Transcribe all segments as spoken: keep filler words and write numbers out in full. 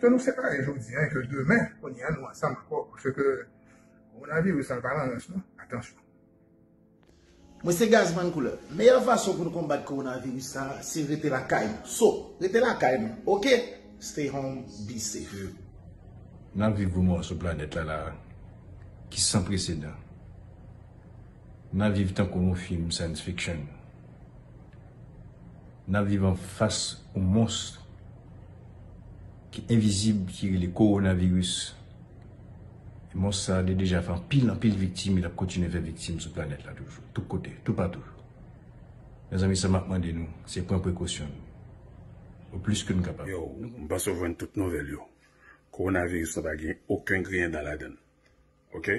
Ke nou separe jodi a, ke demen, kounye a nou ansanm ankò, paske kowonaviris la pa nan rans non. Atansyon. Mwen se Gazman Koulè. Meyè fason pou n konbat kowonaviris sa, se rete lakay nou. So, rete lakay nou, oke? Stay home, be safe. N ap viv moman sou planèt la la ki san presedan. N ap viv tankou yon fim science fiction. N ap viv anfas yon mons ki envizib ki rele kowonaviris. E mons sa a li deja fè anpil anpil viktim, e l ap kontinye fè viktim sou planèt la toujou, tout kote, toupatou. Mezanmi, sa m ap mande nou, se pran prekosyon nou, o plis ke n kapab. Yo, m panse w jwenn tout nouvèl yo. Kowonaviris la pa gen okenn griyen dan ladan l. Oke?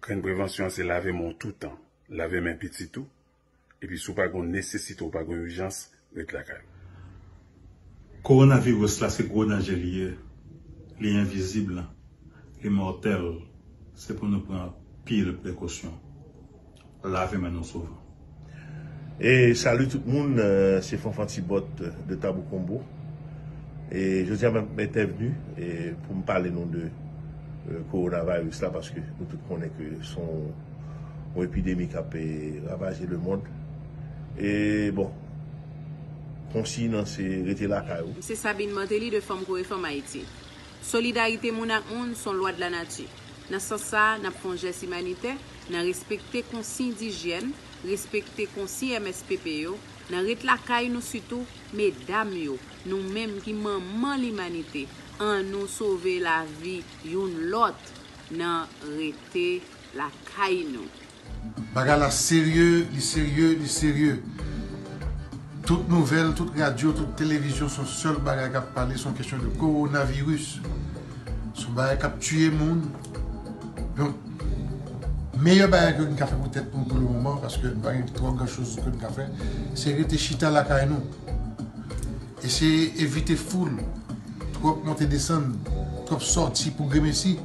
Grenn prevansyon an se lave men w toutan. Lave men pitit ou. Epi si w pa gen yon nesesite, w pa gen yon ijans, ret lakay ou. Kowonaviris la se gwo danje li ye. Li envizib, li mòtèl. Se pou nou pran anpil prekosyon. Lave men nou souvan. E salut tout moun, euh, se Fanfan Tibòt de Tabou Konbo. E jodi a m ap entèvni e pou m pale nou de euh, kowonaviris la paske nou tout konnen ke se yon, yon epidemi k ap eh, ravaje lemonn. E bon, konsiy nan se rete lakay ou. M se Sabine Martelly de Fanm Kore Fanm Ayiti. Solidarite moun ak moun s on lwa de la nati. Nan sans sa a, n ap fè yon jès imanitè, nan respekte konsiy dijyèn, respekte konsiy M S P P yo, nan ret lakay nou sitou, medam yo, nou menm ki manman limanite, annou sove lavi youn lòt nan rete lakay nou. Bagay la serye, li serye, li serye. Tout nouvèl, tout radyo, tout televizyon, se yon sèl bagay k ap pale, se yon kesyon de kowonaviris. Se yon bagay k ap tiye moun. Donk, meyè bagay ke nou ka fè pou tèt nou pou le moman, paske nou pa gen twò gran choz ke nou ka fè, se rete chita lakay nou. Eseye evite foul, twòp monte desann, twòp sòti pou gremesi,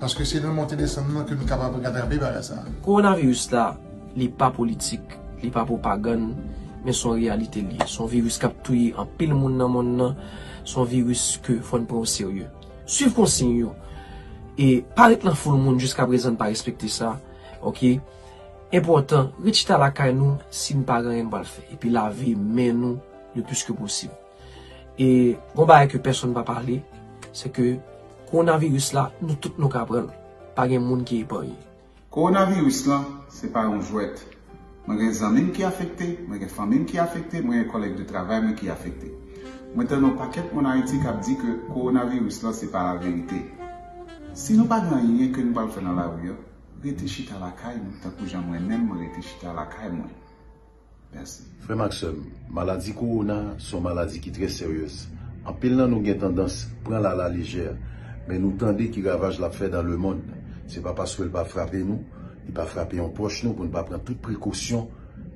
paske se nan monte desann nan ke nou kapab atrape bagay sa a. Kowonaviris la, li pa politik, li pa pwopagann, men s on reyalite li ye. S on viris k ap touye anpil moun nan monn nan, s on viris ke fò n pran o serye. Swiv konsiy yo, e pa ret nan foul moun jiskaprezan n pa respekte sa, oke? Enpòtan, ret chita lakay nou si n pa gen anyen n pral fè, epi lave men nou le plis ke posib. E gon bagay ke pèsonn pa pale, se ke kowonaviris la, nou tout nou ka pran l. Pa gen moun ki epanye. Kowonaviris lan, se pa yon jwèt. Mwen gen zanmi m ki afekte, mwen gen fanmi m ki afekte, mwen gen kòlèg de travay mwen ki afekte. Mwen tande yon pakèt moun Ayiti k ap di ke kowonaviris lan se pa laverite. Si nou pa gen anyen ke nou pral fè nan lari an, rete chita lakay nou tankou jan mwen menm mwen rete chita lakay mwen. Mèsi. Frè m ak sè m, maladi kowona se yon maladi ki trè seryez. Anpil nan nou gen tandans pran l alalejè, men nou tande ki ravaj l ap fè dans le monde. Se pa paske l pa frape nou, li pa frape yon pwòch nou pou n pa pran tout prekosyon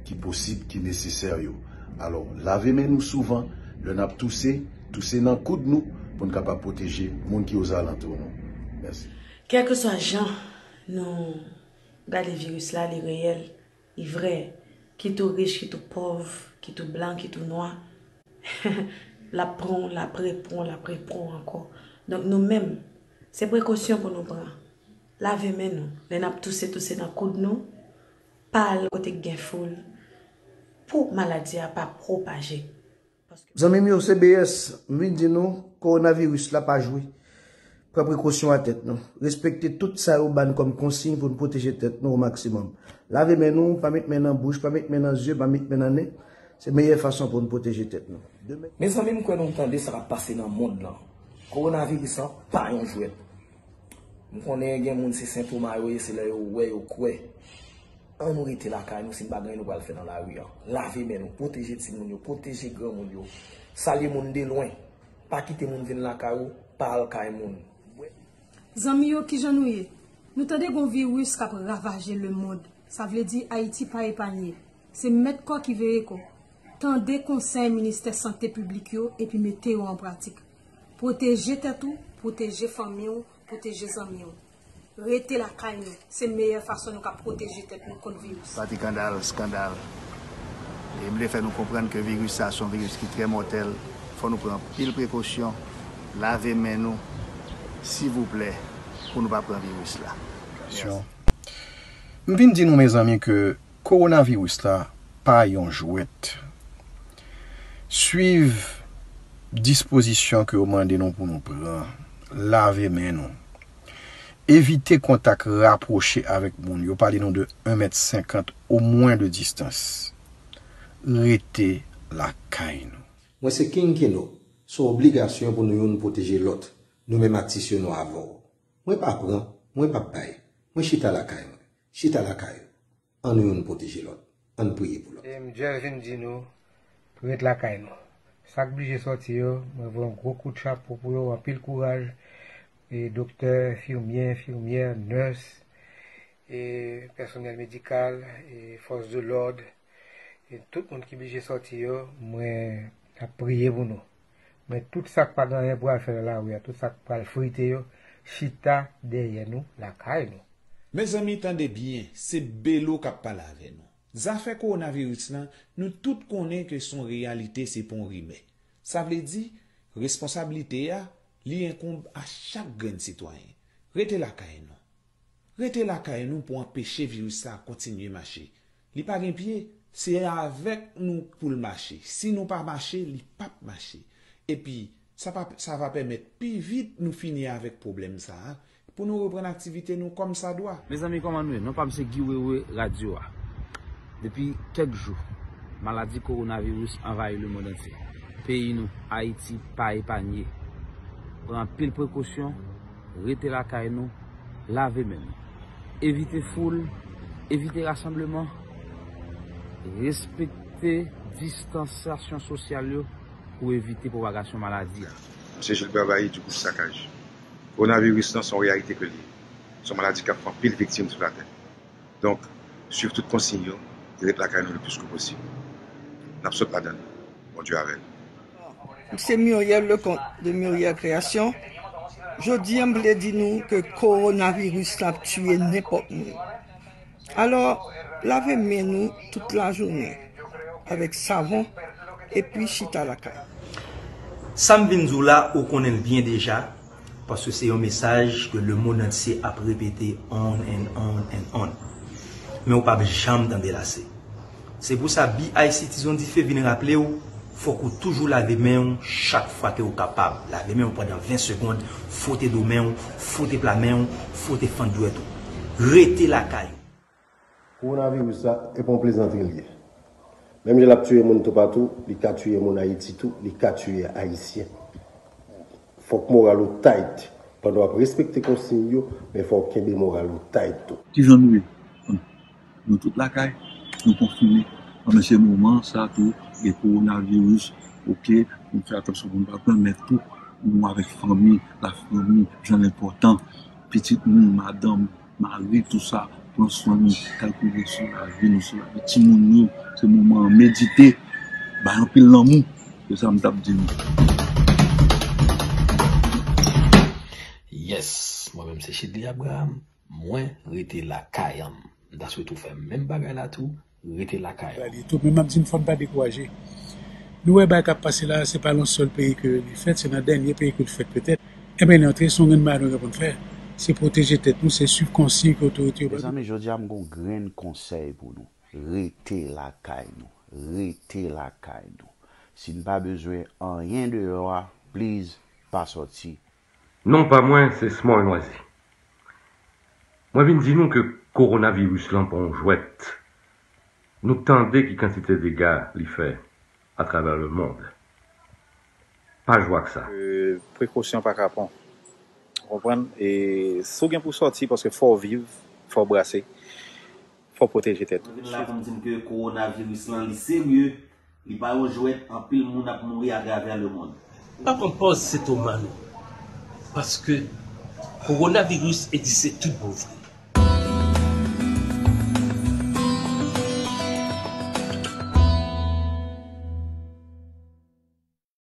ki posib, ki nesesè yo. Alò, lave men nou souvan, lè n ap touse, touse nan koud nou pou n kapab pwoteje moun ki ozalantou nou. Mèsi. Kèlkeswa jan nou gade viris la, li reyèl. Li vrè, kit ou rich, kit ou pòv, kit ou blan, kit ou nwa, l ap pran w, l ap repran w, l ap repran w ankò. Donk nou menm, se prekosyon pou nou pran. Lave men nou. Lè n ap touse, touse nan koud nou, pa al kote k gen foul, pou maladi a pa pwopaje. Zanmi m yo, se B S, m vin di nou, kowonaviris la pa jwe. Pran prekosyon a tèt nou. Respekte tout sa yo ba n kòm konsiy pou n pwoteje tèt nou o maksimòm. Lave men nou, pa met men nan bouch, pa met men nan zye, pa met men nan nen. Se meyè fason pou n pwoteje tèt nou. Demen. Mezanmi, m kwè nou tande sa k ap pase nan mond lan. Kowonaviris lan pa yon jwèt. M konnen gen moun se sentoma yo ye, se lè yo wè yo kwè. Ann nou rete lakay nou si n pa gen anyen nou pral fè nan lari an. Lave men nou, pwoteje timoun yo, pwoteje granmoun yo. Salye moun de lwen. Pa kite moun vin lakay ou, pa al kay moun. Zanmi yo, kijan nou ye? Nou tande gon viris k ap ravaje lemonn. Sa vle di Ayiti pa epanye. Se mèt kò ki veye kò. Tande konsèy ministè sante piblik yo epi mete yo an pratik. Pwoteje tèt ou, pwoteje fanmi w, pwoteje zanmi w. Rete lakay nou, se meyè fason nou ka pwoteje tèt nou kont viris. Pati kandal, skandal. E m vle fè nou konprann ke viris sa se yon viris ki trè mòtèl. Fò nou pran anpil prekosyon. Lave men nou, silvouplè, pou nou pa pran viris la. M vin di nou, mezanmi, ke kowonaviris la pa yon jwèt. Swiv dispozisyon ke yo mande nou pou nou pran. Lave men nou. Evite kontak rapwoche avèk moun. Yo pale nou de en mèt senkant omwen de distans. Rete lakay nou. Mwen se King Keno. Se yon obligasyon pou nou youn pwoteje lòt. Nou menm atis yo nou avè w. Mwen pa pran, mwen p ap bay. Mwen chita lakay mwen. Chita lakay ou. Ann youn pwoteje lòt. Ann priye pou lòt. E m just vin di nou, ret lakay nou. Sa k blije sòti yo, mwen voye yon gwo kout chapo pou yo, anpil kouraj. E doktè, enfimyè, enfimyè, nurse, e pèsonèl medikal, e fòs de lòd, e tout moun ki blije sòti yo, mwen ap priye pou nou. Men tout sa k pa gen anyen pou al fè nan lari a, tout sa k pral frite yo, chita dèyè nou, lakay nou. Mezanmi, tande byen, se Belo k ap pale avè nou. Zafè kowonaviris lan, nou tout konnen ke se yon reyalite, se pa yon rimè. Sa vle di, responsablite a, li enkonb a chak grenn sitwayen. Rete lakay nou. Rete lakay nou pou anpeche viris sa a kontinye mache. Li pa gen pye, se avèk nou pou l mache. Si nou pa mache, li p ap mache. Epi, sa pa, sa va pèmèt pi vit nou fini avèk pwoblèm sa a, pou nou reprann aktivite nou kòmsadwa. Mezanmi, kòman nou ye? Non pa m se Guy Wewe, radyo a. Depi kèk jou, maladi kowonaviris anvayi lemonn antye. Peyi nou, Ayiti, pa epanye. Pran anpil prekosyon, rete lakay nou, lave men nou. Evite foul, evite rasanbleman, respekte distansyasyon sosyal yo pou evite pwopagasyon maladi a. Msye Gilbert Bailly di Group Sakaj. Kowonaviris lan se yon reyalite ke l ye. Se yon maladi k ap fè anpil viktim sou latè. Donk, swiv tout konsiy yo e ret lakay nou le plis ke posib. N ap sot ladan l. Bondye avè n. M se Muriel Leconte de Muriel Création. Jodi a, m vle di nou ke kowonaviris la ap tiye nenpòt moun. Alò, lave men nou tout lajounen avèk savon epi chita lakay. Sa m vin di w la, ou konnen l byen deja, paske se yon mesaj ke lemonn antye ap repete on and on and on. Men ou p ap janm tande l ase. Se pou sa, B I C Tizon Dife vin raple w, fòk ou toujou lave men w chak fwa ke ou kapab. Lave men w pandan ven segonn, fwote do men w, fwote pla men w, fwote fant dwèt ou. Rete lakay ou. Kowonaviris la, e pa yon plezantri l ye. Menm jan l ap tiye moun toupatou, li ka tiye moun Ayiti tou, li ka tiye Ayisyen. Fòk moral ou tight pandan w ap respekte konsiy yo, men fò w kenbe moral ou tight tou. Kijan nou ye? Nou tout lakay, nou konfine. Anben se moman sa tou, gen kowonaviris, oke, nou fè atansyon pou nou pa pran, men tou, nou avèk fanmi, lafanmi, jan l enpòtan, pitit nou, madanm, mari, tou sa, pran swen nou, kalkile sou lavi nou, sou lavi timoun yo, se moman an, medite, bay anpil lanmou, se sa m t ap di nou. Yes, mwen menm se Chidly Abraham, mwen rete lakay an. M ta swete w fè menm bagay la tou, rete lakay an. Pral ye tou, men m ap di n fò n pa dekouraje. Nou wè bagay k ap pase la, se pa nan sèl peyi ke li fèt, se nan dènye peyi ke li fèt petèt. Enben, li antre, se yon grenn bagay nou gen pou n fè. Se pwoteje tèt nou, se swiv konsiy ke otorite yo ba nou. Mezanmi, jodi a m gen yon grenn konsèy pou nou. Rete lakay nou. Rete lakay nou. Si n pa bezwen anyen deyò a, please, pa sòti. Non pa mwen, se Smoy Nwazi. Mwen vin di nou ke kowonaviris lan pa yon jwèt. Nou tande ki kantite dega li fè atravè lemonn. Pa jwe ak sa. Prekosyon pa kapon. Ou konprann? E si w gen pou sòti, paske fò w viv, fò w brase, fò w pwoteje tèt ou. Mwen vin la pou m di n ke kowonaviris lan li serye, li pa yon jwèt, anpil moun ap mouri atravè lemonn. Pa pran pòz se Toma non. Paske kowonaviris egziste tout bon vre.